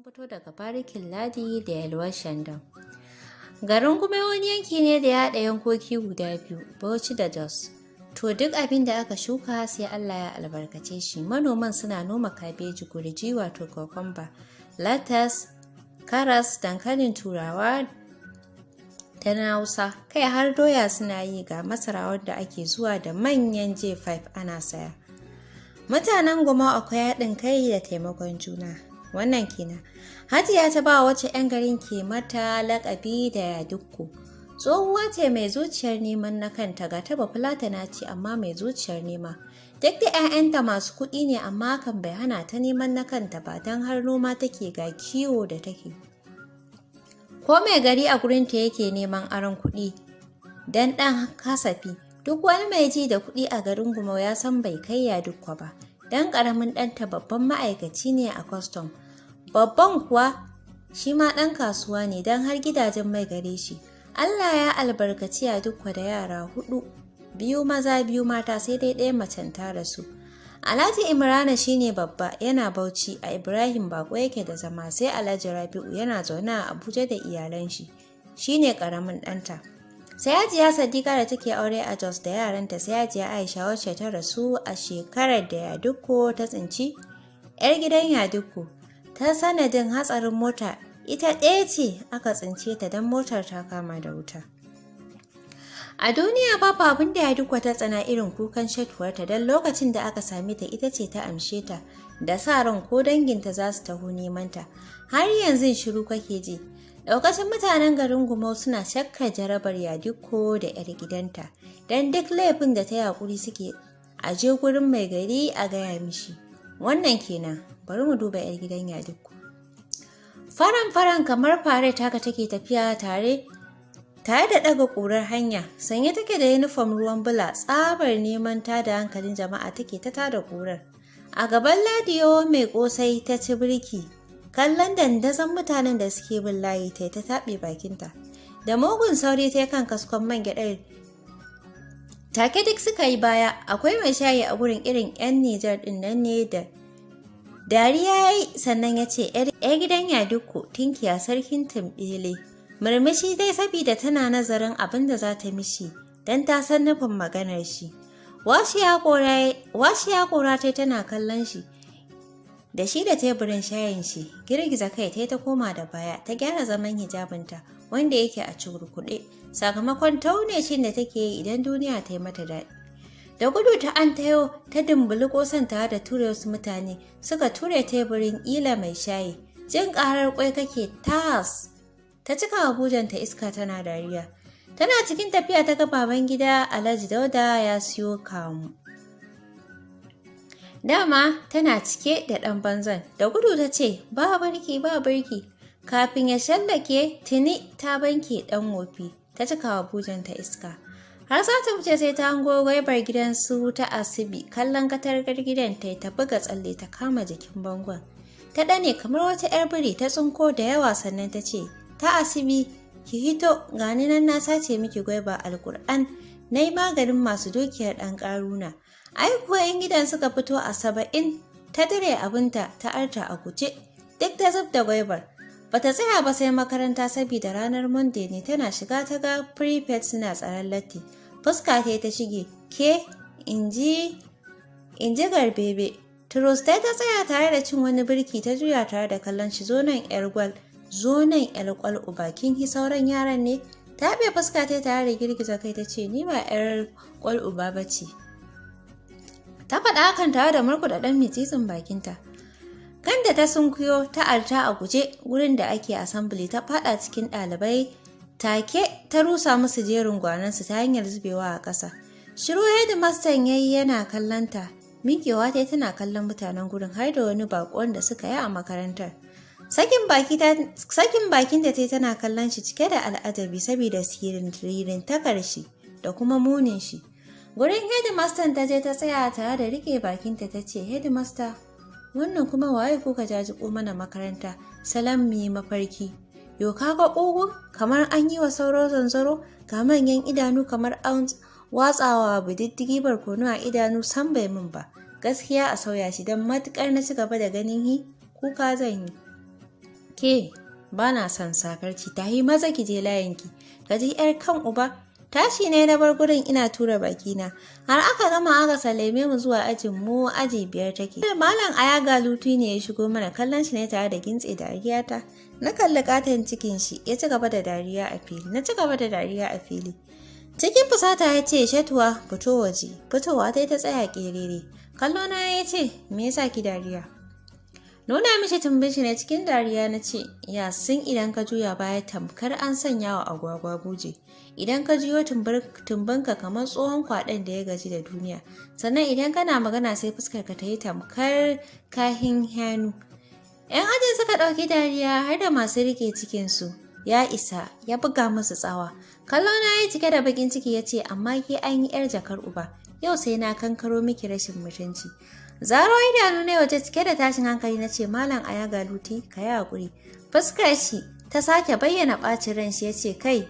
Sun fito daga Barikin Ladi da Yalwar Shandam. Garin Gumau wani yanki ne da ya haɗa yankoki guda biyu, Bauchi da Jos. To duk abin da aka shuka sai Allah ya albarkace shi. Manoman suna noma kabeji, gurji wato cucumber, latas, karas, dankalin turawa da na Hausa. Kai har doya suna yi, ga masara wadda ake zuwa da manyan J5 ana saya. Mutanen Gumau akwai haɗin kai da taimakon juna. Wannan kenan. Hajiya ta ba wacce 'yan garin ke mata laƙabi da Yadukko. Tsohuwa ce mai zuciyar neman na kanta, ga ta Bafulatana ce amma mai zuciyar nema. Duk da 'ya'yanta masu kuɗi ne, amma hakan bai hana ta neman na kanta ba, don har noma take ga kiwo da take. Ko mai gari a gurinta yake neman aron kuɗi don ɗan kasafi. Duk wani mai ji da kuɗi a garin Gumau ya san bai kai Yadukko ba. Don ƙaramin ɗanta babban ma'aikaci ne a kwastam. Babban kuwa shi ma ɗan kasuwa ne, don har gidajen mai gare shi. Allah ya albarkaci Yadukko da yara huɗu, biyu maza, biyu mata, sai dai ɗaya macen ta rasu. Alhaji Imrana shine babba, yana Bauchi, a Ibrahim Bako yake da zama, sai Alhaji Rabi'u yana zaune a Abuja da iyalan shi. Shine ƙaramin ɗanta. Sai Hajiya Sadiqa da take aure a Jos da yaranta, sai Hajiya Aisha wacce ta rasu a shekarar da Yadukko ta tsinci 'yar gidan Yadukko ta sanadin hatsarin mota. Ita ɗaya ce aka tsince ta don motar ta kama da wuta. A duniya babu abin da Yadukko ta tsana irin kukan shatuwarta, don lokacin da aka same ta ita ce ta amshe ta da sa ran ko danginta za su taho neman ta. Har yanzu shiru kake ji. Daukacin mutanen garin Gumau suna shakkar jarabar Yadikko da 'yar gidanta, don duk laifin da ta yaƙuri suke a je gurin mai gari a gaya mishi. Wannan kenan, bari mu duba 'yar gidan Yadikko. Faran-faran kamar fare taka take tafiya tare da ɗaga ƙurar hanya, sanye take da yunifom ruwan bula, tsabar neman tada hankalin jama'a take ta tada ƙurar. A gaban Ladiyo mai ƙosai ta ci birki, kallon dandazon mutanen da suke bin layi ta ta taɓe bakinta. Da mugun sauri ta kan kaskon man gyaɗar. Take duk suka yi baya, akwai mai shayi a gurin, irin 'yan Nijar ɗin nan ne, da dariya ya yi sannan ya ce, 'yar gidan Yadukko, tinkiya sarkin tumbele. Murmushi dai sabida tana nazarin abin da za ta mishi, don ta san nufin maganar shi. Washe ya kora ta tana kallon shi. Da shi da teburin shayin shi, girgiza kai ta ta koma da baya, ta gyara zaman hijabinta wanda yake a curkuɗe, sakamakon taune shin da take yi idan duniya ta yi mata daɗi. Da gudu ta an tayo ta dumbuli kosan tare da ture wasu mutane, suka ture teburin ila mai shayi. Jin ƙarar kwai kake tas. Ta cika ta iska tana dariya. Tana cikin tafiya ta ga baban gida Alhaji Dauda ya siyo kamu. Dama tana cike da ɗan banzan. Da gudu ta ce, ba birki, ba birki. Kafin ya shallake, tuni ta banke ɗan wofi. Ta cika ta iska. Har za ta wuce sai ta hango gwaibar gidan su ta Asibi, kallon katangar gidan ta ta buga tsalle ta kama jikin bangon. Ta ɗane kamar wata 'yar biri, ta tsinko da yawa, sannan ta ce, ta Asibi, ki hito, gani nan na sace miki gwaiba, alkur'an na yi maganin masu dukiyar ɗan ƙaruna. Ai kuwa 'yan gidan suka fito a 70, ta dire abinta ta arta a guje, duk ta zub da gwaibar. Bata tsaya ba sai makaranta saboda ranar Monday ne. Tana shiga ta ga prefect suna tsaron latti. Fuska ta ta shige, ke inji inji garbebe. Turus ta tsaya tare da cin wani birki, ta juya tare da kallon shi, zo nan yar gwal, zo nan yar kwal uba, kin hi sauran yaran ne? Taɓe fuska ta tare da girgiza kai ta ce, ni ba yar kwal uba ba ce. Ta faɗa hakan tare da murkuɗa ɗan mitsitsin bakinta. Kan da ta sunkuyo ta arta a guje wurin da ake assembly, ta faɗa cikin ɗalibai, take ta rusa musu jerin gwanansu ta hanyar zubewa a ƙasa. Shiru headmaster ya yi yana kallonta, miƙewa ta tana kallon mutanen gurin har da wani baƙon da suka yi a makarantar. Sakin bakin da ta tana kallon shi cike da al'ajabi saboda siririn takar shi da kuma munin shi. Gurin headmaster ta je ta tsaya tare da rike bakinta ta ce, headmaster, wannan kuma waye kuka jajiko mana makaranta? Salam mu yi mafarki. Yo kaga ƙugun kamar an yi wa sauro zanzaro, ga manyan idanu kamar an watsawa diddigi barkono a idanu, san bai min ba. Gaskiya a sauya shi, don matuƙar na ci gaba da ganin hi kuka zan yi. Ke, ba na son sakarci, ta yi maza ki je layinki, ka ji 'yar kan uba. Tashi ne na bar gurin ina tura bakina. Har aka gama aka sallame mu zuwa ajin mu, aji 5 take. Malam Ayaga Lutu ne ya shigo mana, kallon shi ne tare da gintse dariyata. Na kalli katon cikin shi, ya ci gaba da dariya a fili. Na ci gaba da dariya a fili. Cikin fusata ya ce, "Shatuwa, fito waje." Fitowa ta ta tsaya kerere. Kallo na ya ce, "Me yasa ki dariya?" Nuna mishi tumbin shi ne cikin dariya na ce, "Ya sun idan ka juya baya tamkar an sanya wa agwagwa buje. Idan ka juyo tumbinka kamar tsohon kwaɗon da ya gaji da duniya. Sannan idan kana magana sai fuskar ka ta yi tamkar kahin hannu." 'Yan ajin suka ɗauki dariya har da masu riƙe cikinsu. Ya isa, ya buga musu tsawa. Kallo na ya cike da bakin ciki ya ce, "Amma ke an yi 'yar jakar uba. Yau sai na kankaro miki rashin mutunci." Zaro idanu ne waje cike da tashin hankali na ce, "Malam Ayaga Luti, ka yi haƙuri." Fuskar shi ta sake bayyana ɓacin ran shi ya ce, "Kai,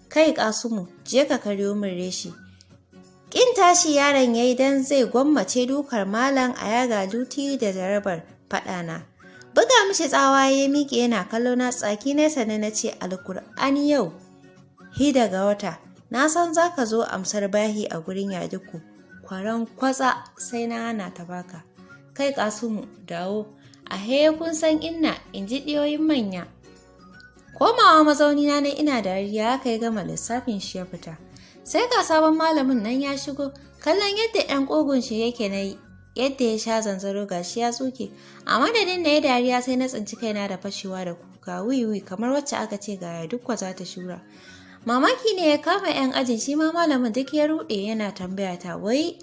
kai Kasumu, je ka karyo min reshi." Ƙin tashi yaron ya yi don zai gwammace dukar Malam Ayaga Luti da jarabar faɗana. Buga mishi tsawa ya miƙe yana kallo na, tsaki na sannan na ce, "Alkur'ani yau, hi daga wata, na san za ka zo amsar bahi a gurin Yaduku. Kwaran kwatsa sai na hana ta baka. Kai Kasumu, dawo." A kun san inna, in ji ɗiyoyin manya. Komawa mazaunina na ina dariya aka yi gama lissafin shi ya fita. Sai ga sabon malamin nan ya shigo, kallon yadda ɗan ƙugun shi yake na yi, yadda ya sha zanzaro gashi ya tsuke. A madadin na yi dariya sai na tsinci kaina da fashewa da kuka wiwi kamar wacce aka ce ga Yadukwa za ta shura. Mamaki ne ya kama 'yan ajin, shi ma malamin duk ya ruɗe yana tambaya ta wai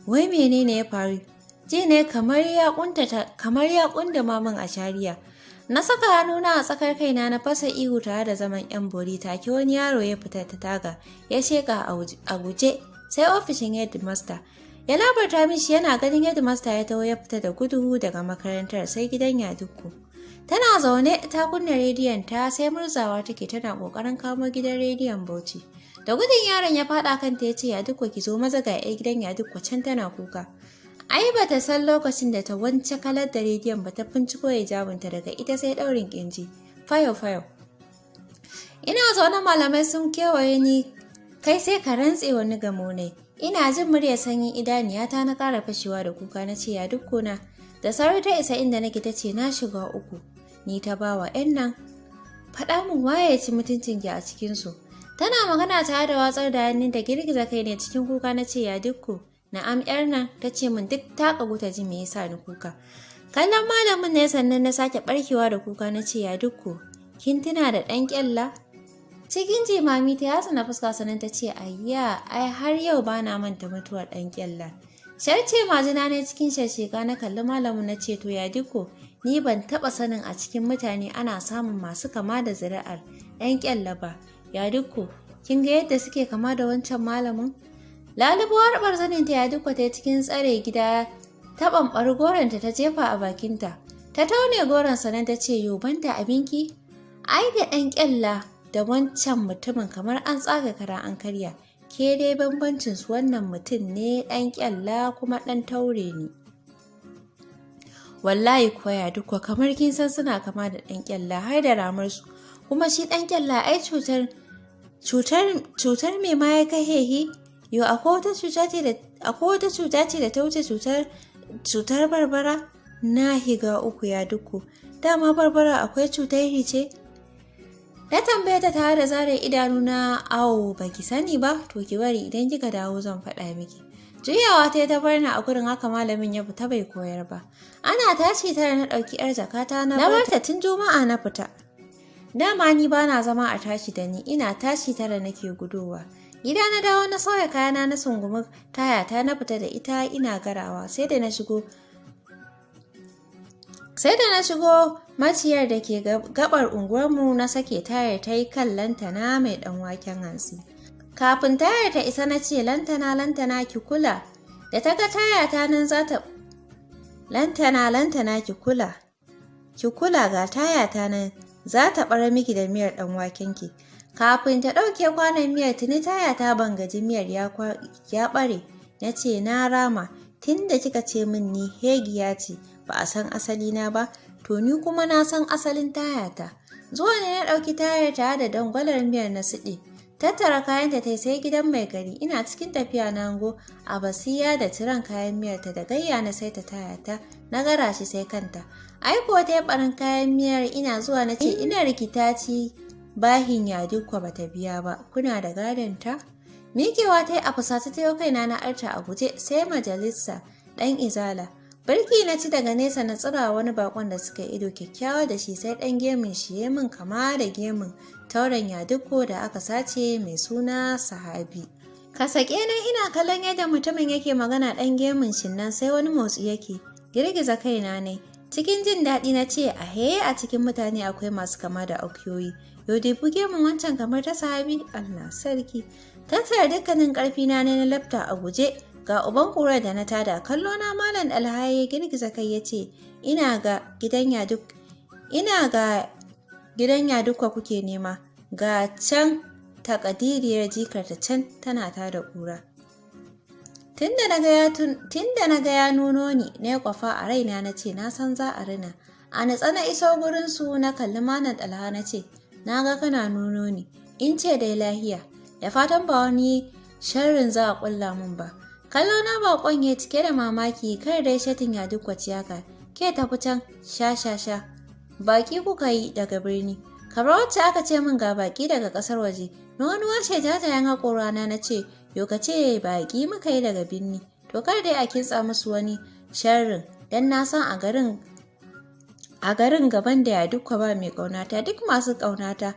menene ya faru? Ji ne kamar ya kunduma min a shari'a. Na saka hannuna a tsakar kaina na fasa ihu tare da zaman 'yan bori, take wani yaro ya fita ta taga ya sheka a guje sai ofishin headmaster. Ya labarta mishi, yana ganin headmaster ya taho ya fita da gudu daga makarantar sai gidan Yadukku. Tana zaune ta kunna rediyon ta sai murzawa take tana kokarin kamo gidan rediyon Bauchi. Da gudun yaron ya faɗa kanta ya ce, "Yadukku ki zo maza, ga 'yar gidan Yadukku can tana kuka." Ai bata san lokacin da ta wance kalar da rediyon ba ta finciko hijabinta daga ita sai ɗaurin ƙirji. Fayo fayo. Ina zaune malamai sun kewaye ni, kai sai ka rantse wani gamo ne. Ina jin muryar sanyin idaniyata na ƙara fashewa da kuka na ce, "Yadukku na." Da sauri ta isa inda nake ta ce, "Na shiga uku. Ni ta bawa 'yan nan. Faɗa min waye ya ci mutuncin ki a cikinsu." Tana magana tare da watsar da hannun da girgiza kai ne cikin kuka na ce, "Yadukku." "Na'am 'yar nan," ta ce min, duk ta ƙagu ta ji me yasa ni kuka. Kallon malamin ne sannan na sake barkewa da kuka na ce, "Yadukku, kin tuna da ɗan ƙyalla?" Cikin jimami ta yatsa na fuska sannan ta ce, "Ayya, ai har yau ba na manta mutuwar ɗan ƙyalla." Sharce majina ne cikin shasheka na kalli malamin na ce, "To Yadukku, ni ban taɓa sanin a cikin mutane ana samun masu kama da zuri'ar ɗan ƙyalla ba. Yadukku, kin ga yadda suke kama da wancan malamin?" Lalubuwar barzaninta Yadukku ta yi cikin tsare gida ta ɓamɓari goronta ta jefa a bakinta. Ta taune goron sannan ta ce, "Yo banda abinki? Ai da ɗan ƙyalla da wancan mutumin kamar an tsaga kara an karya. Ke dai bambancin su wannan mutum ne ɗan ƙyalla kuma ɗan taure ne." Wallahi kuwa Yadukku kamar kin san suna kama da ɗan ƙyalla har da ramar su. Kuma shi ɗan ƙyalla ai cutar me ma ya kai hehi? Yo akwai wata cuta ce da ta wuce cutar barbara? Na higa uku Yadukku. Dama barbara akwai cutar ce? Na tambaye ta tare da zare idanu na, "Awo baki sani ba, to ki bari idan kika dawo zan faɗa miki." Juyawa ta ta bar ni a gurin, haka malamin ya fita bai koyar ba. Ana tashi tare na ɗauki 'yar jakata na barta tun Juma'a na fita. Dama ni bana zama a tashi da ni, ina tashi tare nake gudowa. Gida na dawo na sauya kayana na sungumi tayata na fita da ita ina garawa sai da na shigo maciyar da ke gabar unguwarmu na sake tayar ta yi kan lantana mai ɗan waken hantsi. Kafin tayar ta isa na ce, "Lantana, lantana ki kula." Da ta ga tayata nan za ta "Lantana, lantana ki kula. Ki kula ga tayata nan za ta ɓar miki da miyar ɗan waken ki." Kafin ta ɗauke kwanon miyar tuni tayata ban gaji miyar ya ɓare. Na ce, "Na rama, tun da kika ce min ni hegiya ce ba a san asali na ba, To ni kuma na san asalin tayata. Zuwa ne na ɗauki tayar tare da dangwalar miyar na siɗe. Tattara kayanta ta sai gidan mai gari. Ina cikin tafiya na hango a basiya da tiran kayan miyarta da gayya na saita tayata na gara shi sai kanta. Ai kuwa ta yi ɓarin kayan miyar ina zuwa na ce ina rikita ci bahin ya dukwa bata biya ba. Kuna da gadon ta? Mikewa ta yi a fusace ta yau kaina na arta a guje sai majalisa ɗan izala. Birki na ci daga nesa na tsira wani bakon da suka ido kyakkyawa da shi sai ɗan gemun shi ya min kama da gemun tauren yadukko da aka sace mai suna Sahabi. Ka sake nan ina kallon yadda mutumin yake magana ɗan gemun shin nan sai wani motsi yake. Girgiza kaina ne. Cikin jin daɗi na ce ahe a cikin mutane akwai masu kama da akuyoyi. Yau dai buge mun wancan kamar ta Sahabi Allah sarki. Tattara dukkanin ƙarfina ne na lafta a guje. Ga uban ƙurar da na tada kallo na Malam Alhaye ya girgiza kai ya ce ina ga gidan yadukwa kuke nema ga can takadiriyar jikarta can tana tada ƙura. Tunda na ga ya nuno ni na yi kwafa a raina na ce na san za a rina. A natsa na iso gurin su na kalli Malam Alha na ce na ga kana nuno ni in ce dai lahiya da fatan ba wani sharrin za a ƙulla mun ba. Kallo na bakon ya cike da mamaki kar dai shatin ya duk ciyaka ke tafi can sha sha sha baki kuka yi daga birni kamar wacce aka ce min ga baki daga kasar waje na wani washe jajayen haƙorana na ce yo ka ce baki muka yi daga birni to kar dai a kintsa musu wani sharrin dan na san a garin gaban da ya dukwa ba mai ƙaunata duk masu ƙaunata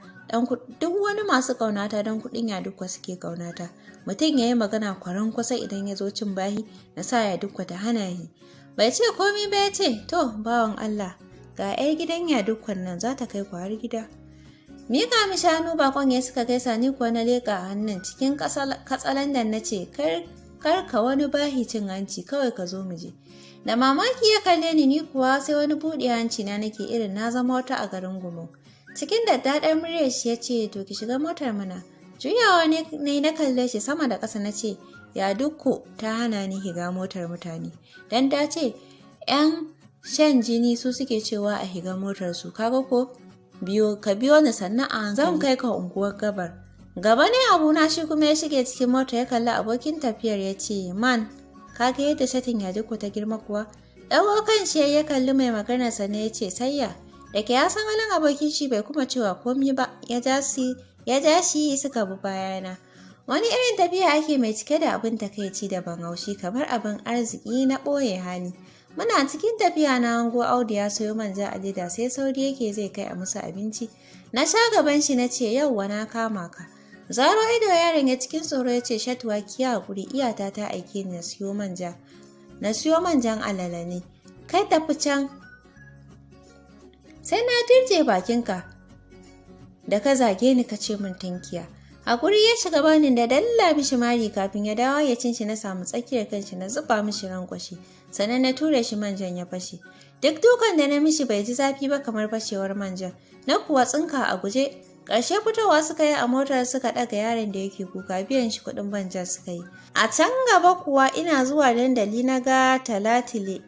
duk wani masu ƙaunata don kuɗin yadukwa suke ƙaunata. Mutum ya yi magana kwaran kusa idan ya zo cin bahi na sa yadukwa ta hana yi. Bai ce komi ba ya ce, to bawan Allah, ga 'yar gidan yadukwan nan za ta kai ku har gida. Mika mi shanu bakon ya suka gaisa ni kuwa na leƙa a hannun cikin katsalandan na ce, kar ka wani bahi cin hanci kawai ka zo mu je. Da mamaki ya kalle ni ni kuwa sai wani buɗe hanci na nake irin na zama wata a garin Gumo. Cikin daddaɗar muryar shi ya ce, to ki shiga motar mana. Juyawa ne na kalle shi sama da ƙasa na ce, ya dukku ta hana ni higa motar mutane. Dan ta ce, ‘yan shan jini su suke cewa a higa motar su, kaga ko biyo ka biyo ni sannan a zan kai ka unguwar gabar. Gaba ne abuna shi kuma ya shige cikin mota ya kalli abokin tafiyar ya ce, man, kaga yadda shatin ya dukku ta girma kuwa? Ɗago kan shi ya kalli mai maganar sa ne ya ce, sayya. Da ke ya san halin abokin shi bai kuma cewa komi ba, ya ja shi suka bi bayana. Wani irin tafiya ake mai cike da abin takaici da ban haushi kamar abin arziki na ɓoye hali. Muna cikin tafiya na hango Audu ya sayo manja a leda sai sauri yake zai kai a musu abinci. Na sha gaban shi na ce yauwa na kama ka. Zaro ido yaron ya cikin tsoro ya ce shatuwa ki hakuri iyata ta aike ni na siyo manja. Na siyo manjan alala ne. Kai tafi can. Sai na dirje bakinka da ka zage ni ka ce min tunkiya. Hakuri ya shiga bani da dalla mishi mari kafin ya dawo ya cin shi na samu tsakiyar kanshi na zuba mishi rankwashi sannan na ture shi manjan ya fashe. Duk dukan da na mishi bai ji zafi ba kamar fashewar manjan. Na kuwa tsinka a guje. Ƙarshe fitowa suka yi a motar suka ɗaga yaron da yake kuka biyan shi kuɗin manjan suka yi. A can gaba kuwa ina zuwa dandali na ga Talatile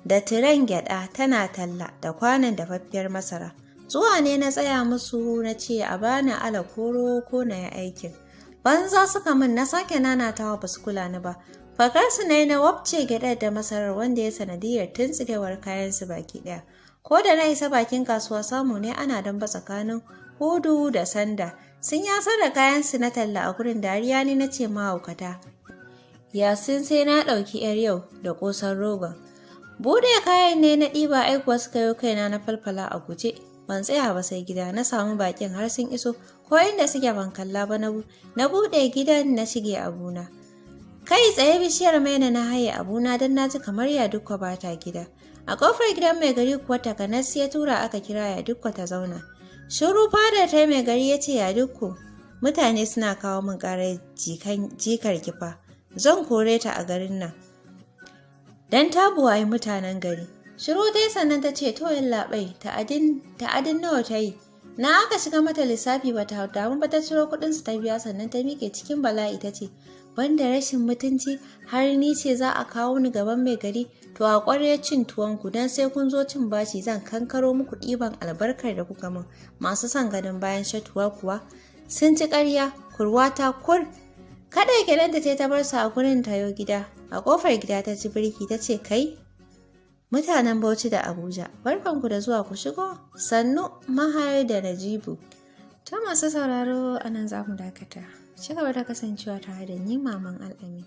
da tiren gyaɗa tana talla da kwanon dafaffiyar masara. Zuwa ne na tsaya musu na ce a bani ala koro ko na yi aikin. Banza suka min na sake nanatawa ba su kula ni ba. Fakarsu na yi na wabce gyaɗar da masarar wanda ya sanadiyar tuntsirewar kayansu baki ɗaya. Ko da na isa bakin kasuwa samu ne ana damba tsakanin Hudu da Sanda. Sun yasar da kayansu na talla a gurin dariya ne na ce mahaukata. Yasin sai na ɗauki 'yar yau da ƙosan rogon. Bude kayan ne na ɗiba aikuwa suka yi kaina na falfala a guje. Ban tsaya ba sai gida na samu bakin har sun iso ko inda suke ban kalla ba na buɗe gidan na shige abuna. Kai tsaye bishiyar maina na haye abuna don na ji kamar ya dukka ba ta gida. A kofar gidan mai gari kuwa takanas ya tura aka kira ya dukka ta zauna. Shiru fadar ta mai gari ya ce ya dukku mutane suna kawo min ƙarar jikar kifa. Zan kore ta a garin nan. Dan ta buwayi mutanen gari. Shiru dai sannan ta ce to yallaɓai ta'adin nawa ta yi. Na aka shiga mata lissafi ba ta damu ba ta ciro kuɗin su ta biya sannan ta miƙe cikin bala'i ta ce Banda rashin mutunci, har ni ce za a kawo ni gaban mai gari? To a ƙwarya cin tuwonku, don sai kun zo cin bashi zan kankaro muku ɗiban albarkar da kuka min. Masu son ganin bayan Shatuwa kuwa sun ci ƙarya, kurwa ta kur. Kada gyalenta ta bar su a gurin tayo gida. A ƙofar gida ta ci birki ta ce, "Kai, mutanen Bauchi da Abuja, barkanku da zuwa, ku shigo. Sannu Mahar da Najibu." Ta masu sauraro, anan za mu dakata. Ci gaba da kasancewa tare da ni, Maman Al'amin.